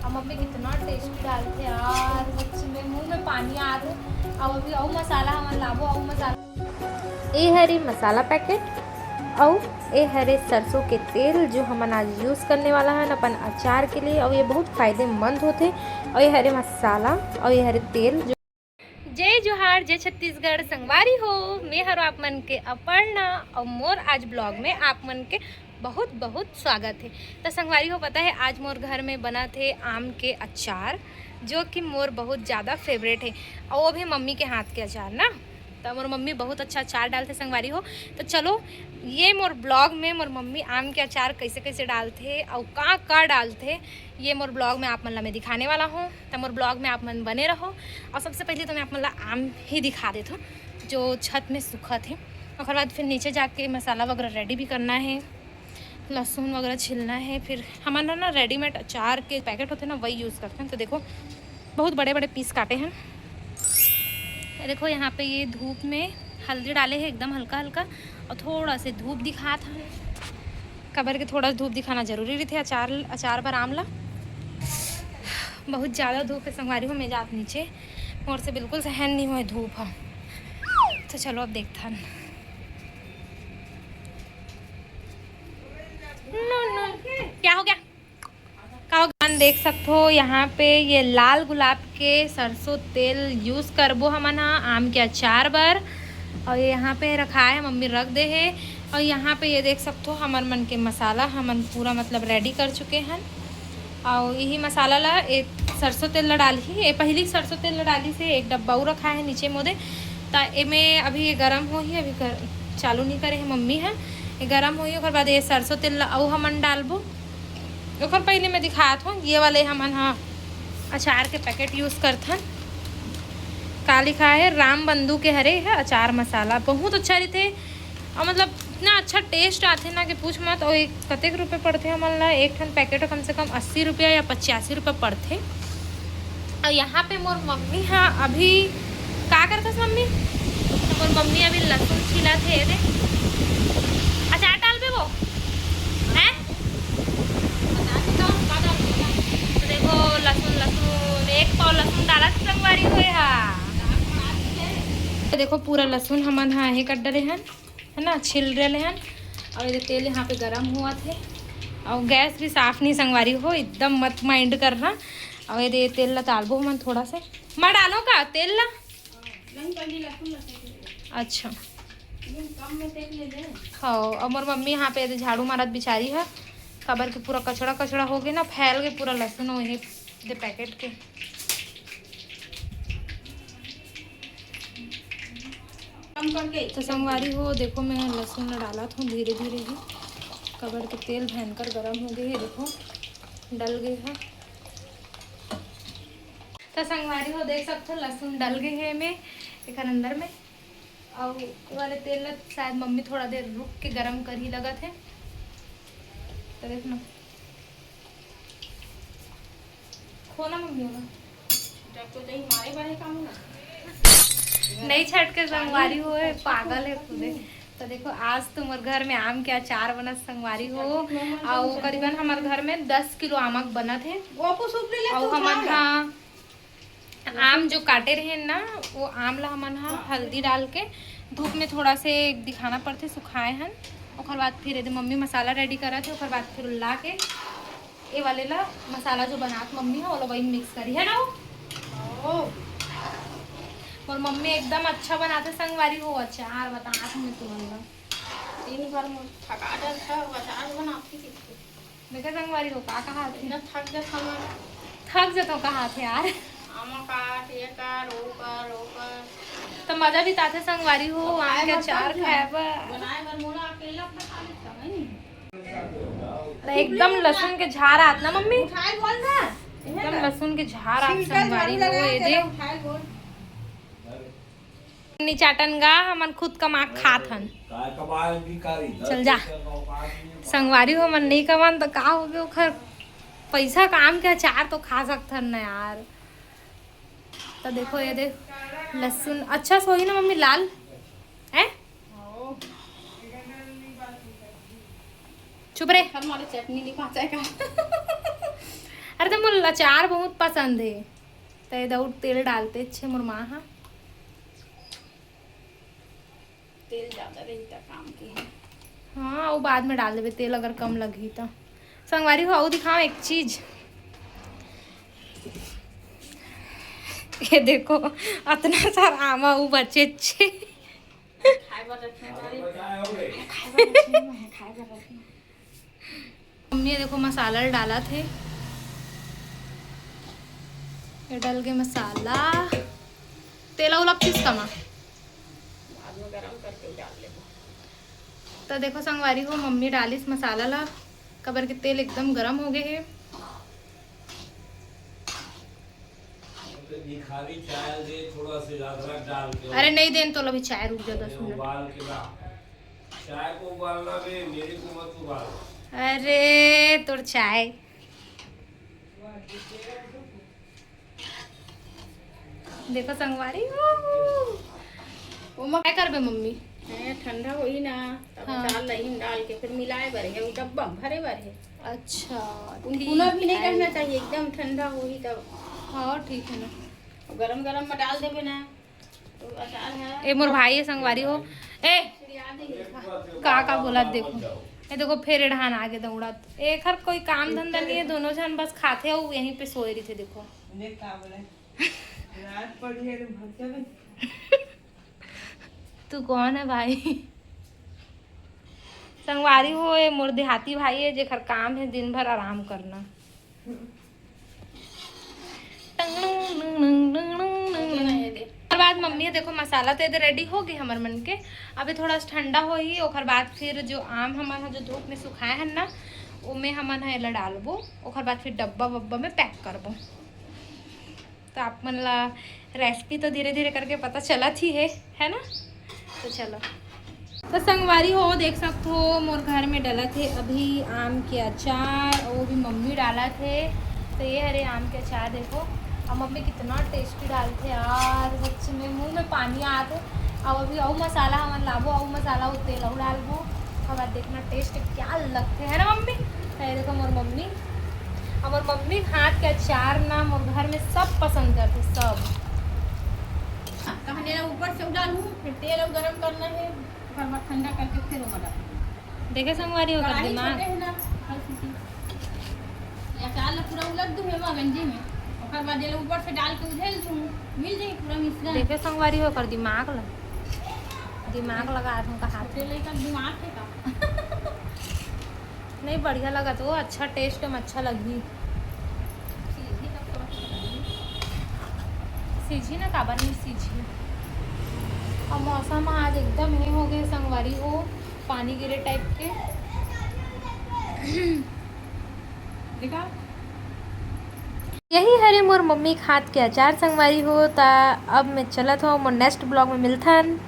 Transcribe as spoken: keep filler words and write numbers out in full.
Mummy कितना tasty डालथे यार, सच में मुंह में पानी आ रहा। अब अभी अउ मसाला हमन लाबो, अउ मसाला। ए हरे मसाला पैकेट, अउ ए हरे सरसों के तेल, जो हमन आज यूज़ करने वाला हन अपन अचार के लिए। अउ ये बहुत फायदेमंद होथे। अउ ये हरे मसाला, अउ ये हरे तेल जो जय जोहार, जय छत्तीसगढ़। संगवारी हो, मैं हरो आप मन के अपर्णा, अउ मोर आज ब्लॉग में आप मन के बहुत बहुत स्वागत है। तो संगवारी हो, पता है आज मोर घर में बनत हे आम के अचार, जो कि मोर बहुत ज़्यादा फेवरेट है, और वो भी मम्मी के हाथ के अचार ना। तो मोर मम्मी बहुत अच्छा अचार डालथे संगवारी हो। तो चलो, ये मोर ब्लॉग में मोर मम्मी आम के अचार कैसे कैसे डालथे और का का डालथे, ये मोर ब्लॉग में आप मन ला मैं दिखाने वाला हूँ। तो मोर ब्लॉग में आप मन बने रहो। और सबसे पहले तो मैं आप मन ला आम ही दिखा देत हूँ, जो छत में सूखत है। ओकर बाद फिर नीचे जाके मसाला वगैरह रेडी भी करना है, लहसुन वगैरह छिलना है। फिर हमन ह ना रेडीमेड अचार के पैकेट होथे ना, वही यूज़ करथन। तो देखो, बहुत बड़े बड़े पीस काटे हैं। ये देखो, यहाँ पे ये धूप में हल्दी डाले हैं एकदम हल्का हल्का, और थोड़ा से धूप दिखात हन, काबर के थोड़ा धूप दिखाना जरूरी रहिथे अचार, अचार बर आमला। बहुत ज़्यादा धूप है संगवारी हो, मैं जात नीचे, मोर से बिल्कुल सहन नहीं होए धूप ह। तो चलो अब देखथन। नो, नो। क्या हो गया? का हो गया? देख सकथो यहाँ पे ये लाल गुलाब के सरसों तेल यूज़ करबो हमन हा आम के अचार बर। और ये यहाँ पे रखा है, मम्मी रख दे है। और यहाँ पे ये देख सकथो हमर मन के मसाला हमन पूरा मतलब रेडी कर चुके हन। और यही मसाला ला ए सरसों तेल ला डालही, ये पहली सरसों तेल ला डाली से एक डब्बा अउ रखा है नीचे मोदे। त एमे अभी ये गरम होही, अभी कर, चालू नहीं करे है मम्मी ह। ये गरम होही, ओकर बाद ये सरसों तेल ला अउ हमन डालबो। ओकर पहले मैं दिखात हूँ, ये वाले हमन ह अचार के पैकेट यूज़ करथन। का लिखा है? राम बंधु के हरे है अचार मसाला, बहुत अच्छा रहिथे। और मतलब इतना अच्छा टेस्ट आथे ना कि पूछ मत। और एक कतेक रुपये पड़थे हमन ला, एक ठन पैकेट कम से कम अस्सी रुपया या पचासी रुपया पड़थे। और यहाँ पे मोर मम्मी हा अभी का करथस मम्मी? तो मोर मम्मी अभी लहसुन छीला थे, ये दे। अचार डालबे वो, हैं? तो देखो लहसुन, लहसुन एक पाव लहसुन डाला संगवारी हुए हा। तो देखो पूरा लहसुन हमन हा हे कट डरे हन, है ना, छिल रहे हन। और ये तेल यहाँ पे गरम हुआ थे, और गैस भी साफ नहीं संगवारी हो, एकदम मत माइंड करना। और ये दे तेल ला डालबो हमन थोड़ा से, मैं डालो का तेल ला? नहीं, पहले लहसुन, लहसुन। अच्छा। ये कम में तेल ले ले। हाँ, और मोर मम्मी यहाँ पे झाड़ू मारत बिचारी है, काबर के पूरा कचड़ा कचड़ा हो गया ना, फैल गए पूरा लहसुन वही दे पैकेट के। कम करके। तो संगवारी हो, देखो मैं लहसुन ला डालत हूँ धीरे धीरे ही, काबर के तेल भयंकर गरम हो गए है, देखो डल गए है। तो संगवारी हो, देख सकते हो लहसुन डल गए है में एक अंदर में। और ये वाले तेल ला शायद मम्मी थोड़ा देर रुक के गरम कर ही लगत है। तो देखना, खोना मम्मी होगा। जब तो दही मारे बड़े काम ना। नहीं छट के संगवारी हो है, पागल है खुदे। तो देखो आज तो मोर घर में आम के अचार बनत संगवारी हो। और करीबन हमारे घर में दस किलो आमक बनत है। वो कुछ ऊपर ले और तो हमन उठा। हाँ, आम जो काटे रहे ना, वो आम ला हमन हा हल्दी डाल के धूप में थोड़ा से दिखाना पड़थे, सुखाए हन। ओकर बाद फिर यदि मम्मी मसाला रेडी करत है, ओकर बाद फिर ला के ये वाले ला मसाला जो बनात मम्मी है, वो ला वही मिक्स करी है ना वो। ओ। मोर मम्मी एकदम अच्छा बनाथे संगवारी हो अचार, बतात हूँ मैं तुमन ला। दिन भर में थका जात है, वो अचार बनाती थी। देखा संगवारी हो का कहा थे? इतना थक जात हूँ मैं। थक जात हो कहा थे यार। आमा काट, ये कर, वो कर, वो कर। तो मजा भी ताथे संगवारी हो, आम के अचार खाए बर। बनाए बर मोला अकेला अपना खा लेता है। एकदम लहसुन के झार आत ना मम्मी? उठाए बोल ना। एकदम लहसुन के झार आत संगवारी हो, ये दे। उठाए बोल। निचाटन गा, हमन खुद कमा के खात हन। काय कमाए भिखारी? चल जा। संगवारी हो, हमन नहीं कमान तो का हो गए, ओखर पैसा काम के अचार तो खा सकथन ना यार। तो देखो ये देख लहसुन अच्छा सोही ना मम्मी, लाल है। चुप रे। हमारे चटनी नहीं पहुंचाएगा। अरे तो मोर अचार बहुत पसंद हे, त ए दऊ तेल डालते छे मोर माँ हा। तेल ज्यादा रही त काम के हे। हाँ, वो बाद में डाल देबे तेल, अगर कम लगही त। संगवारी हो, अउ दिखाओ एक चीज। ये देखो, अतना सारा आमा उ बचे छे। खाए बर रखे हैं, खाए बर रखे हैं, खाए बर रखे हैं। मम्मी ये देखो मसाला डालत हे, ये डल गे मसाला, तेल अउ लगतिस कमा। बाद में गरम करके डाल लेबो। त देखो संगवारी हो, मम्मी डालिस मसाला ला, काबर के तेल एकदम गरम हो गे हे। ये खाली चाय दे, थोड़ा सा अदरक डाल के। अरे नहीं देन तो अभी चाय, रुक जा दस मिनट। उबाल के ला। चाय को उबालना बे, मेरे को मत उबाल। अरे तोर चाय। देखो संगवारी हो। ओमा काय करबे मम्मी? ए, ठंडा होही ना, तब हाँ। अचार लही डाल के फिर मिलाए बर हे, उ डब्बा में भरे बर हे। अच्छा, कुनकुना भी नहीं रहना चाहिए, एकदम ठंडा होही तब। हाँ, ठीक है ना। गरम गरम में डाल देबे ना, तो अचार है। ए मोर भाई हे संगवारी हो। ए, का का बोलत देखो। ए देखो, फेर एड़हान आगे दौड़त। एखर कोई काम धंधा नहीं है, दोनों झन बस खाथे अउ यहीं पे सोए रहिथे। देखो। देख का बोले। रात पड़ी है, तुम भाग चले। तू कौन है भाई? संगवारी हो, ये मोर देहाती भाई है, जेकर काम है दिन भर आराम करना। ओकर बाद मम्मी ह देखो मसाला तो एदे रेडी हो गे हमर मन के। अभी थोड़ा सा ठंडा होही, ओकर बाद फिर जो आम हमन ह जो धूप में सुखाए हन ना, ओमे हमन ह एला डालबो, ओकर बाद फिर डब्बा वब्बा में पैक करबो। तो आप मन ला रेसिपी तो धीरे धीरे करके पता चलत ही है, है ना? तो चलो, तो संगवारी हो, देख सकत हो मोर घर में डलत हे अभी आम के अचार, अउ वो भी मम्मी डालत हे। तो ये हरे आम के अचार, देखो, अब मम्मी कितना टेस्टी डालथे यार, सच में मुंह में पानी आत हे। अब अभी अउ मसाला हमन लाबो, अउ मसाला, अउ तेल अउ डालबो, ओकर बाद देखना टेस्ट क्या लगथे, है ना मम्मी? तो ये देखो मोर मम्मी, हमर मम्मी के हाथ के अचार ना मोर घर में सब पसंद करथे, सब। हाँ, तहन एला ऊपर से डालहूँ, फिर तेल अउ गरम करना है, ओकर बाद ठंडा करके फिर ओमा डालहूँ। देखे संगवारी हो, ओकर कढ़ाई दिमाग। छोटे है ना, हर सीटी। ये अचार ला पूरा उलट दूँ हेमा गंजी में, ओकर बाद एला ऊपर से डाल के उझेल दूँ, मिल जाई पूरा मिश्रण। देखे संगवारी हो, ओकर दिमाग ला, दिमाग लगा दूँ का हाथ। छोटे लइका के दिमाग है का? नहीं, बढ़िया लगत हो, अच्छा टेस्ट में अच्छा लगही। सीझी ना, काबर नहीं सीझी। और मौसम आज एकदम हे हो गए संगवारी हो, पानी गिरे टाइप के। देखा? यही हरे मोर मम्मी के हाथ के अचार संगवारी हो। ता अब मैं चलत हूँ, मोर नेक्स्ट ब्लॉग में मिलथन।